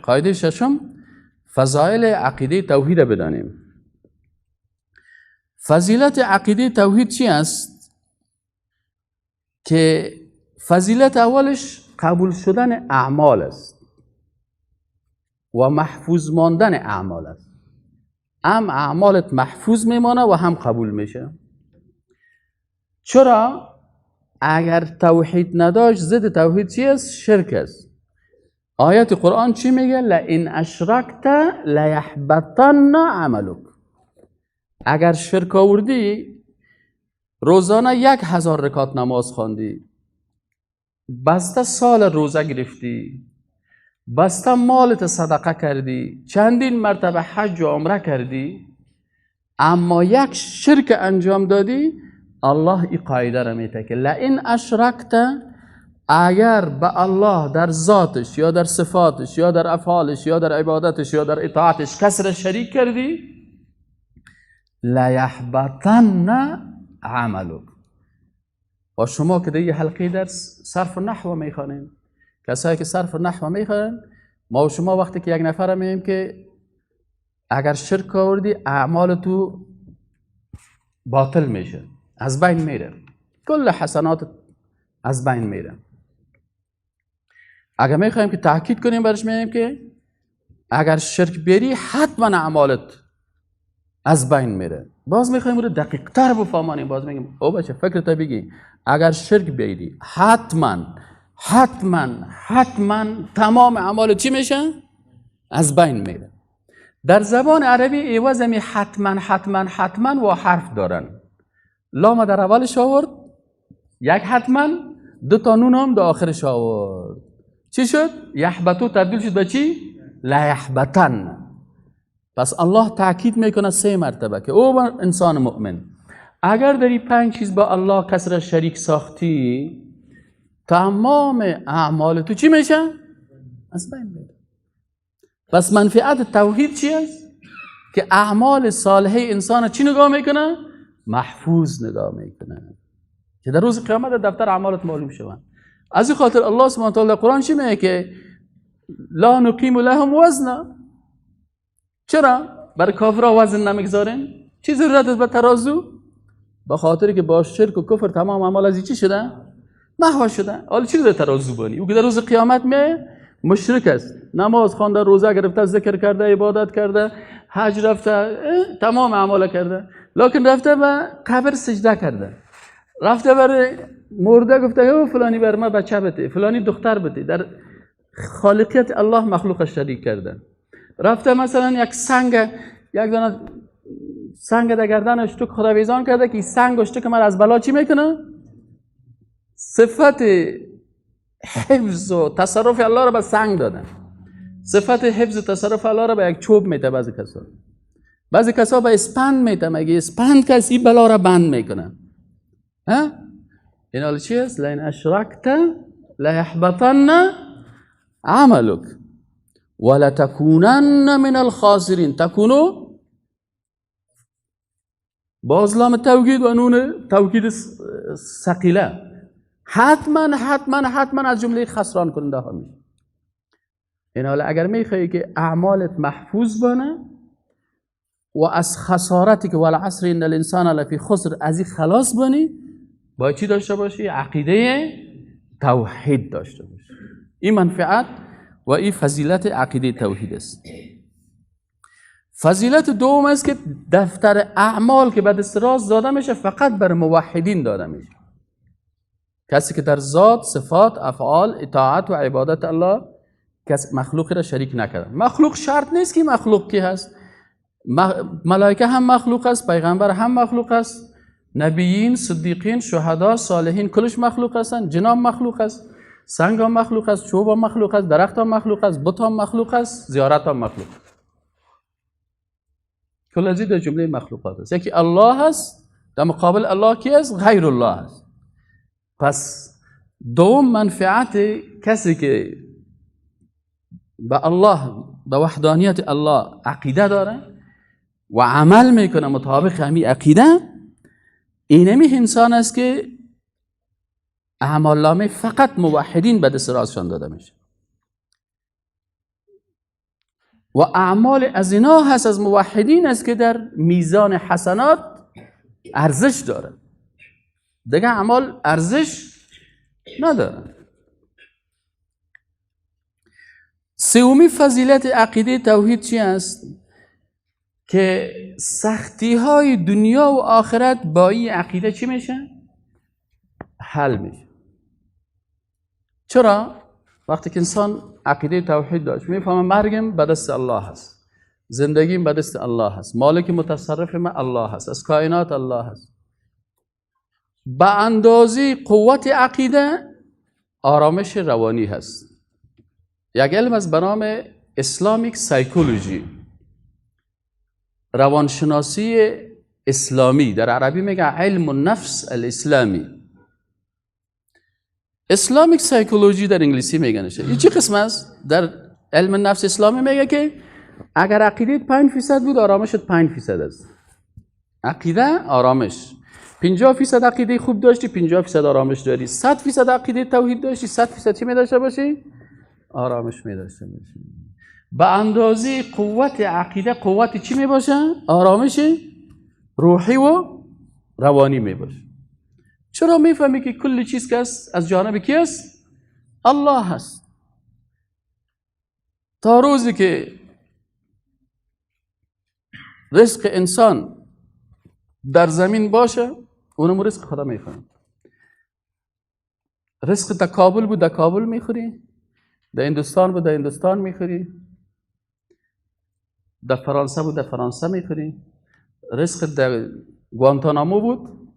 قاعده ششم فضائل عقیده توحید بدانیم. فضیلت عقیده توحید چی است؟ که فضیلت اولش قبول شدن اعمال است و محفوظ ماندن اعمال است. هم اعمالت محفوظ میمانه و هم قبول میشه. چرا؟ اگر توحید نداشت، ضد توحید چی است؟ شرک است. آیت قرآن چی میگه؟ لئن اشرکت لیحبطن عملک. اگر شرک آوردی، روزانه 1000 رکعت نماز خواندی، بسته سال روزه گرفتی، بسته مالت صدقه کردی، چندین مرتبه حج و عمره کردی، اما یک شرک انجام دادی، الله این قاعده را میته که لئن اشرکت، اگر به الله در ذاتش یا در صفاتش یا در افعالش یا در عبادتش یا در اطاعتش کس را شریک کردی، لیحبطن عملک. و شما که در یه حلقه درس صرف و نحو میخوانیم، کسایی که صرف و نحو میخوانن، ما و شما وقتی که یک نفر میگیم که اگر شرک آوردی اعمال تو باطل میشه، از بین میره، کل حسنات از بین میره. اگر میخوایم که تاکید کنیم برش میگیم که اگر شرک بری حتما اعمالت از بین میره. باز میخوایم رو دقیق تر بفهمانیم، باز میگیم او بچه فکر تا بگی اگر شرک بیدی حتما حتما حتما تمام اعمال چی میشه؟ از بین میره. در زبان عربی عوض می حتما حتما حتما و حرف دارن. لام در اولش آورد یک حتما، دو تا نون هم در آخرش آورد. چی شد؟ یحبطو تبدیل شد به چی؟ لیحبطن. پس الله تاکید میکنه 3 مرتبه که او انسان مؤمن اگر در این 5 چیز با الله کس را شریک ساختی، تمام اعمال تو چی میشه؟ از بین میره. پس منفعت توحید چی است؟ که اعمال صالحه انسان چی نگاه میکنه؟ محفوظ نگاه میکنه که در روز قیامت دفتر اعمالت معلوم شوند. از این خاطر الله سبحانه و تعالی قرآن چی میگه؟ که لا نقیم لهم وزنا. چرا؟ برای کافرها وزن نمیگذارن؟ چی ضرورت است به ترازو؟ به خاطر که با شرک و کفر تمام اعمال از چی شده؟ محو شده. حالا چی در ترازو بانی؟ او که در روز قیامت میه مشرک است، نماز خوانده، روزه گرفته، ذکر کرده، عبادت کرده، حج رفته، تمام اعمال کرده، لکن رفته به قبر سجده کرده، رفته بر مرده گفته او فلانی بر ما بچه بده، فلانی دختر بده، در خالقیت الله مخلوق شریک کرده. رفته مثلا یک سنگ، یک دانه سنگ در گردنش تو خدا ویزان کرده که این سنگ اشتو که من از بلا چی میکنه؟ صفت حفظ و تصرف الله را به سنگ دادن، صفت حفظ و تصرف الله را به یک چوب میده. بعضی کسا به اسپند میده، مگه اسپند کسی بلا را بند میکنه؟ ها؟ این حال چی است؟ لئن اشرکت لیحبطن عملک ولتکونن من الخاسرین. تکونو باز لام توکید و نون توکید ثقیله، حتما حتما حتما از جمله خسران کننده ها میشه. این حالا اگر میخوایی که اعمالت محفوظ بانه و از خسارتی که والعصر ان الانسان لفی خسر از این خلاص بانی، باید چی داشته باشی؟ عقیده توحید داشته باشی. این منفعت و این فضیلت عقیده توحید است. فضیلت دوم است که دفتر اعمال که به دست راست داده میشه فقط بر موحدین داده میشه، کسی که در ذات، صفات، افعال، اطاعت و عبادت الله کس مخلوقی را شریک نکرده. مخلوق شرط نیست که مخلوق کی هست، ملائکه هم مخلوق است، پیغمبر هم مخلوق است، نبیین، صدیقین، شهدا، صالحین کلش مخلوق هستند، جناب مخلوق است، سنگ هم مخلوق است، چوب هم مخلوق است، درخت هم مخلوق است، بت هم مخلوق است، زیارت هم مخلوق است. کل از این جمله مخلوقات است. یکی الله است، در مقابل الله کی است؟ غیر الله است. پس دوم منفعت کسی که به الله، به وحدانیت الله عقیده داره و عمل میکنه مطابق همین عقیده، اینمی انسان است که اعمال نامه فقط موحدین به دست راستشان داده میشه. و اعمال از اینا هست، از موحدین است که در میزان حسنات ارزش داره، دیگه اعمال ارزش نداره. سومی فضیلت عقیده توحید چی است؟ که سختی های دنیا و آخرت با این عقیده چی میشه؟ حل میشه. چرا؟ وقتی که انسان عقیده توحید داشت میفهمه مرگم به دست الله هست، زندگیم به دست الله هست، مالک متصرف من الله هست، از کائنات الله هست. به اندازه قوت عقیده آرامش روانی هست. یک علم از به نام Islamic psychology، روانشناسی اسلامی، در عربی میگه علم النفس الاسلامی، Islamic psychology در انگلیسی میگنشه. این چه قسم است؟ در علم نفس اسلامی میگه که اگر عقیده 5% بود آرامشت 5% است. عقیده آرامش. 50% عقیده خوب داشتی 50% آرامش داری، 100% عقیده توحید داشتی 100% چی می داشته باشی؟ آرامش می داشته باشی. به اندازه قوت عقیده قوت چی می باشه؟ آرامش روحی و روانی می باشه. چرا میفهمی که کل چیز که است از جانب کی است؟ الله هست. تا روزی که رزق انسان در زمین باشه اونم رزق خدا میفهم. رزق در کابل بود در کابل میخوری، در هندوستان بود در هندوستان میخوری، در فرانسه بود در فرانسه میخوری، رزق در گوانتانامو بود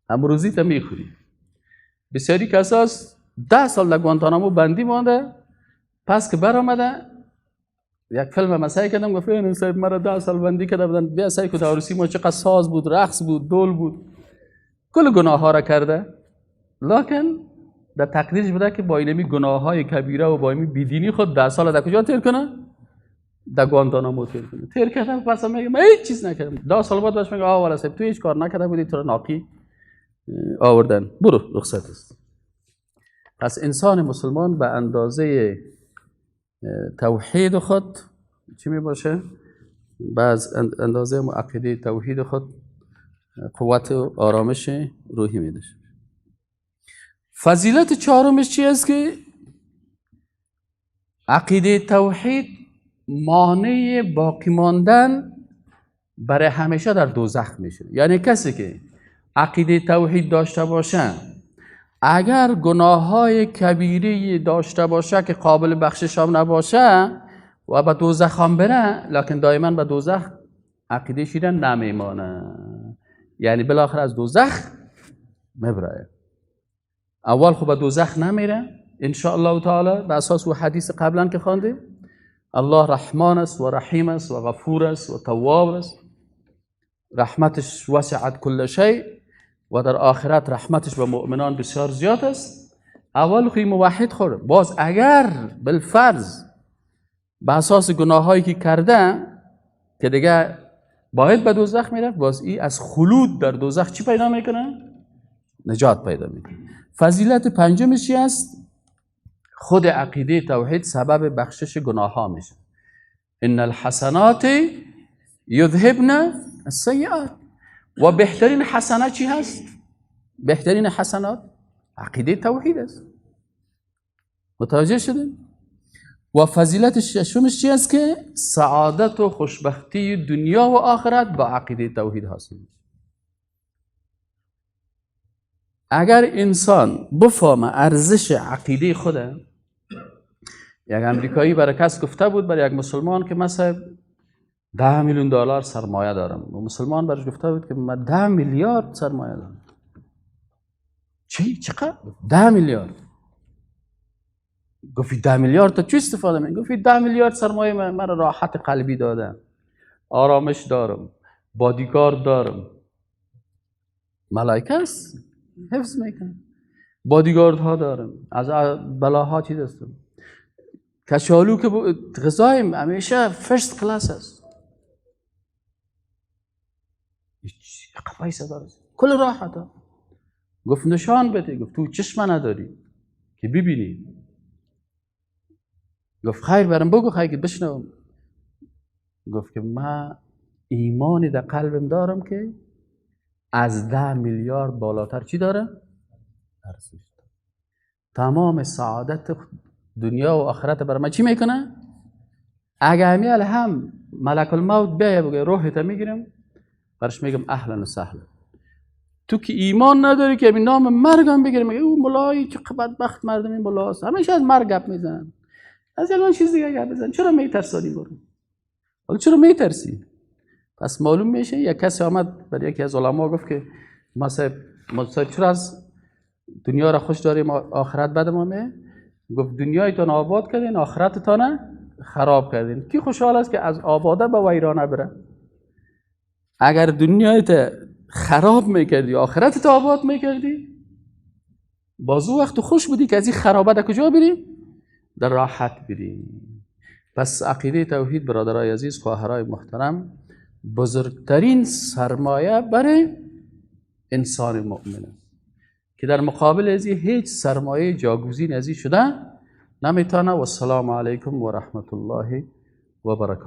امروزی تا میخوری. بسیاری کساس 10 سال در گوانتانامو بندی مانده، پس که برآمده یک فیلم مسای کردم، گفت این صاحب مرا 10 سال بندی کرده بودن، بیا سعی کو عروسی ما چقدر ساز بود، رقص بود، دول بود، کل گناه ها را کرده، لکن در تقدیرش بوده که با اینمی گناه های کبیره و با اینمی بیدینی خود 10 سال در کجا تیر کنه؟ در گوانتانامو تیر کنه. تیر کردم پس میگه من هیچ چیز نکردم. 10 سال بعد بهش میگه آ والا صاحب تو هیچ کار نکرده بودی، تو را ناقی آوردن، برو رخصت است. پس انسان مسلمان به اندازه توحید خود چی می باشه؟ بعض اندازه عقیده توحید خود قوت و آرامش روحی می داشته. فضیلت چهارمش چی است؟ که عقیده توحید مانع باقی ماندن برای همیشه در دوزخ میشه. یعنی کسی که عقیده توحید داشته باشه، اگر گناه های کبیره داشته باشه که قابل بخشش هم نباشه و به دوزخ هم بره، لکن دائما به دوزخ عقیده شیره نمیمانه، یعنی بالاخره از دوزخ میبره. اول خب به دوزخ نمیره ان شاء الله تعالی، به اساس و حدیث قبلا که خواندیم، الله رحمان است و رحیم است و غفور است و تواب است، رحمتش وسعت کل شیء و در آخرت رحمتش به مؤمنان بسیار زیاد است. اول خوی موحد خوره، باز اگر بالفرض به اساس گناهایی که کرده که دیگه باید به دوزخ میرفت، باز ای از خلود در دوزخ چی پیدا میکنه؟ نجات پیدا میکنه. فضیلت پنجمش چی است؟ خود عقیده توحید سبب بخشش گناه ها میشه. ان الحسنات یذهبن السیئات. و بهترین حسنه چی هست؟ بهترین حسنات عقیده توحید است. متوجه شدین؟ و فضیلت ششمش چی است؟ که سعادت و خوشبختی دنیا و آخرت با عقیده توحید حاصل میشه. اگر انسان بفهمه ارزش عقیده خوده، یک امریکایی برای کس گفته بود برای یک مسلمان که مثلا 10 میلیون دلار سرمایه دارم، و مسلمان برش گفته بود که من 10 میلیارد سرمایه دارم. چی؟ چقدر؟ 10 میلیارد. گفت 10 میلیارد تا چی استفاده می؟ گفت 10 میلیارد سرمایه من راحت قلبی داده، آرامش دارم، بادیگارد دارم، ملائکه است حفظ میکنه، بادیگارد ها دارم، از بلاها چیز هستم، کچالو که غذایم همیشه فرست کلاس است، پیسه داره، کل راحت. گفت نشان بده. گفت تو چشم نداری که ببینی. گفت خیر برم بگو، خیر که بشنوم. گفت که من ایمانی در قلبم دارم که از 10 میلیارد بالاتر چی داره؟ ارزش داره. تمام سعادت دنیا و آخرت برای من چی میکنه؟ اگه همیال هم ملک الموت بیایه بگه روحت میگیرم، برش میگم اهلا و سهلا. تو که ایمان نداری که همین نام مرگم بگیرم، میگه او ملایی چه بدبخت مردم این ملاست، همیشه از مرگ گپ میزنن، از یه چیز دیگه گپ میزنن، چرا میترسانی برو؟ حالا چرا میترسی؟ پس معلوم میشه یک کسی آمد برای یکی از علما گفت که ما صاحب چرا از دنیا را خوش داریم آخرت بد ما می؟ گفت دنیایتان آباد کردین آخرتتان خراب کردین. کی خوشحال است که از آباده به ویرانه بره؟ اگر دنیایت خراب میکردی آخرتت آباد میکردی، باز او وقت خوش بودی که از این خرابه در کجا بری؟ در راحت بری. پس عقیده توحید برادرای عزیز، خواهرای محترم، بزرگترین سرمایه برای انسان مؤمن است که در مقابل از هیچ سرمایه جاگزین از این شده نمیتونه. و السلام علیکم و رحمت الله و برکاته.